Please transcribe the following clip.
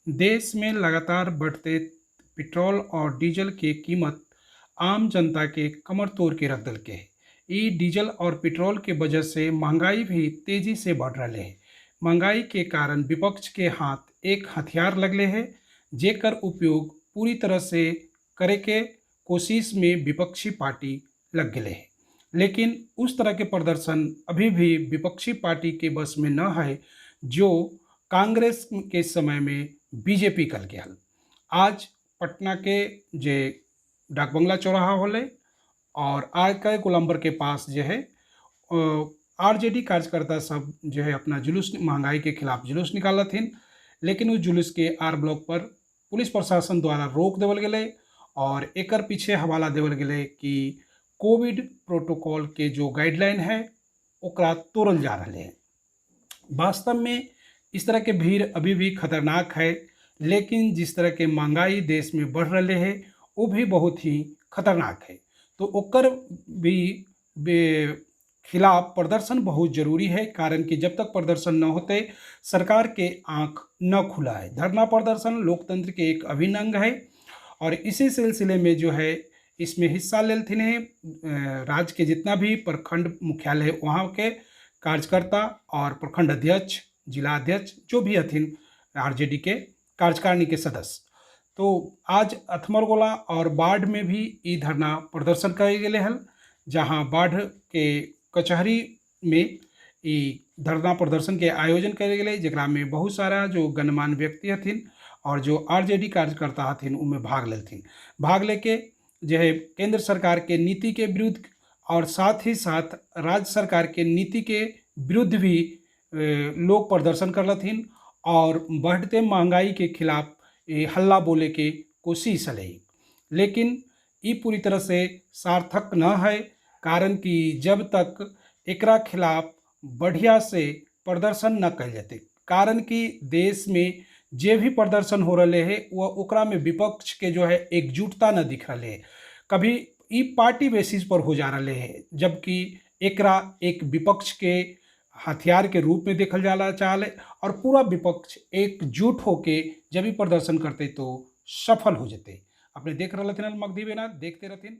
देश में लगातार बढ़ते पेट्रोल और डीजल के कीमत आम जनता के कमर तोड़ के रख देलके है। ई डीजल और पेट्रोल के वजह से महंगाई भी तेजी से बढ़ रहे है। महंगाई के कारण विपक्ष के हाथ एक हथियार लगले है, जेकर उपयोग पूरी तरह से करे के कोशिश में विपक्षी पार्टी लग गए है। लेकिन उस तरह के प्रदर्शन अभी भी विपक्षी पार्टी के बस में न है जो कांग्रेस के समय में बीजेपी कल गया। आज पटना के जे डाकबंगला चौराहा होले और आज के गोलम्बर के पास जो है आरजेडी कार्यकर्ता सब जो है अपना जुलूस महंगाई के खिलाफ जुलूस निकालथिन, लेकिन उस जुलूस के आर ब्लॉक पर पुलिस प्रशासन द्वारा रोक देवल गेलै और एकर पीछे हवाला देवल गेलै कि कोविड प्रोटोकॉल के जो गाइडलाइन है ओकरा तोड़ल जा रहा है। वास्तव में इस तरह के भीड़ अभी भी खतरनाक है, लेकिन जिस तरह के महंगाई देश में बढ़ रहे है वो भी बहुत ही खतरनाक है। तो ओकर भी खिलाफ प्रदर्शन बहुत जरूरी है, कारण कि जब तक प्रदर्शन न होते सरकार के आंख न खुला है। धरना प्रदर्शन लोकतंत्र के एक अभिन्न अंग है और इसी सिलसिले में जो है इसमें हिस्सा लेलथिन है राज्य के जितना भी प्रखंड मुख्यालय है वहाँ के कार्यकर्ता और प्रखंड अध्यक्ष, जिला अध्यक्ष जो भी हथिन आरजेडी के कार्यकारिणी के सदस्य। तो आज अथमलगोला और बाढ़ में भी ई धरना प्रदर्शन करे गेलै हल, जहाँ बाढ़ के कचहरी में ई धरना प्रदर्शन के आयोजन करे गेलै, जेकरा में बहुत सारा जो गणमान्य व्यक्ति हथिन और जो आरजेडी कार्यकर्ता हथिन उनमें भाग लेलथिन। भाग लेके जो है केंद्र सरकार के नीति के विरुद्ध और साथ ही साथ राज्य सरकार के नीति के विरुद्ध भी लोग प्रदर्शन करलथिन और बढ़ते महंगाई के खिलाफ हल्ला बोले के कोशिश हलै। लेकिन ई पूरी तरह से सार्थक न है, कारण कि जब तक एकरा खिलाफ बढ़िया से प्रदर्शन न कल जाते, कारण कि देश में जे भी प्रदर्शन हो रहे है वह ओकरा में विपक्ष के जो है एकजुटता न दिख रहे है। कभी ई पार्टी बेसिस पर हो जा रहे है, जबकि एकरा एक विपक्ष के हथियार के रूप में देखल जाला चाहले और पूरा विपक्ष एकजुट होके जब भी प्रदर्शन करते तो सफल हो जाते। अपने देख रहे हथिन मगधी बेना, देखते रहथिन।